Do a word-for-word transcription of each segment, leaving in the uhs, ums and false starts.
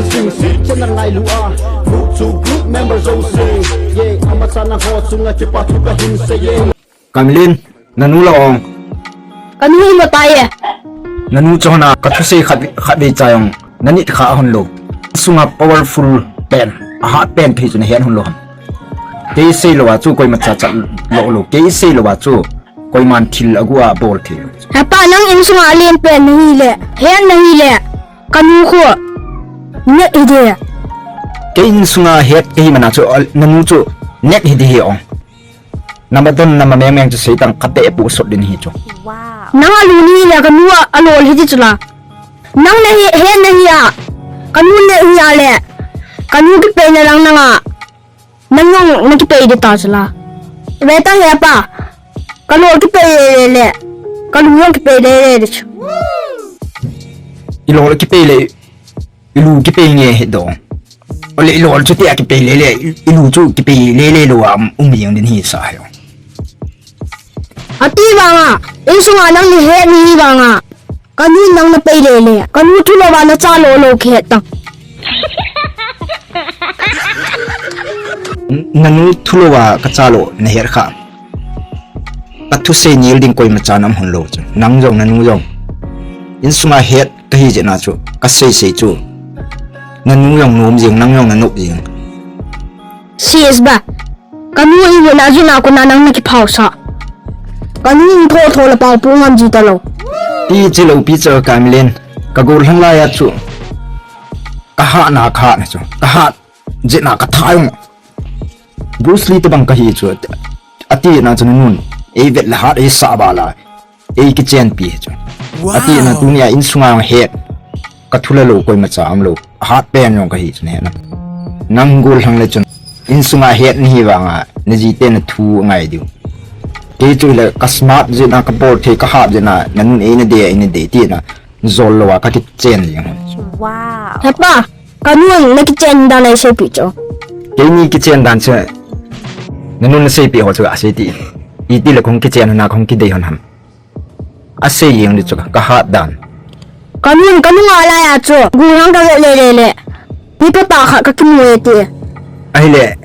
Singsi channel ngailu a, group chu group member jouse. Ye, amasa nangho chunga kipa thu kahin seiye. Kamlin, nanu la ong. Kanu hi matai e. Nanu chu hona, kathusei khat, khat vei cha jong nanit kha hon lou. Sunga powerful pen, ahat pen thei chu nahet hon lou ham. Kei sei lou a chu koima cha cha lou lou. Kei sei lou a chu koiman thil agu a bol thei lou. Hepa, nang insunga alen pen nahi le, het nahi le, kanu khu neh hiding. Kei insunga het kahi mana chu, nanu chu neh hiding hi ong. Nama don, nama meng meng chu seitang, kate pu sot din hi chu. Nang alu nahi le, kanu a, alol hiding chu la. Nang nahi, het nahi a, kanu neh hi a le, kanu kipei na lang nanga, nang jong nakipei ding ta chu la. Ve ta hepa, kalol kipei le le, kalu jong kipei le le ding chu. Ilol kipei le, ilu kipei nge he do. Ole ilol chu tia kipei le le, ilu chu kipei le le lou a um jeng din hi sa he. Ati vanga, insunga nang nahet nahi vanga, kanu nang napei le le, kanu thu lou a nacha lou lou kihet tang. Nanu thu lou a kacha lou nahet kha. Kathusei nil ding koima cha nam hon lou chu. Nang jong, nanu jong. Insunga het kahi jeh na chu, kasei sei chu. Nanu jong nom jing, nang jong nanop jing. Sis ba. Kanu imut na jeh na kona nang nakiphau sa. Kanu in tho tho le pau pu ngam ji ta lou. Ti chi lou pi cha Kamlin. Ka gollhang lai a chu. Kahat na kahat na chu. Kahat jeh na katha jong. Bruce Lee tabang kahi chu. Ati na chu nanun. Ei vet le hat ei sa ba la. Ei kichenpi hi chu. Ati na tunia insunga het. Kathu la lou koima cha um lou. Hat pen jong kahi chu ne na. Nang gollhang le chun. Insunga het nahi vanga. Najite nathu ngai diu. Kei chu le ka smart jeh na kabol thei kahat jeh na. Nanun ei nadei, ei nadei ti na. Jol lou a kakichen jeng. Hepa, kanun nakichen dan a iseipi chu. Keini kichen dan chu. Nanun naseipi ho chu asei ti. Iti le kong kichen na kong kidei hon ham. Asei jeng di chu kahat dan. Kanun kanunga lai a chu. Gollhang kavet le le le. Mi phatah khat kakimu e ti. Ahile.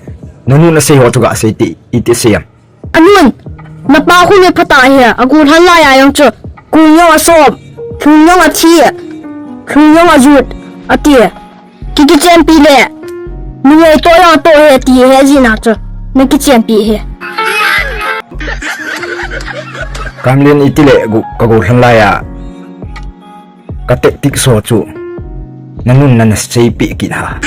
Nanun nasei ho chu asei ti. Iti sei am. Anun, napa khu mi phatah ahi, agollhang lai a jong chu, kung jong asom, lhung jong athi, lhung jong ajut, ati. Ki, kichenpi le, mi ngei to jong to he ti he jeh na chu, nakichenpi he. Kamlin iti le, gu, ka gollhang lai a. Ka tactics ho chu. Nanun nana seipeh kit ha.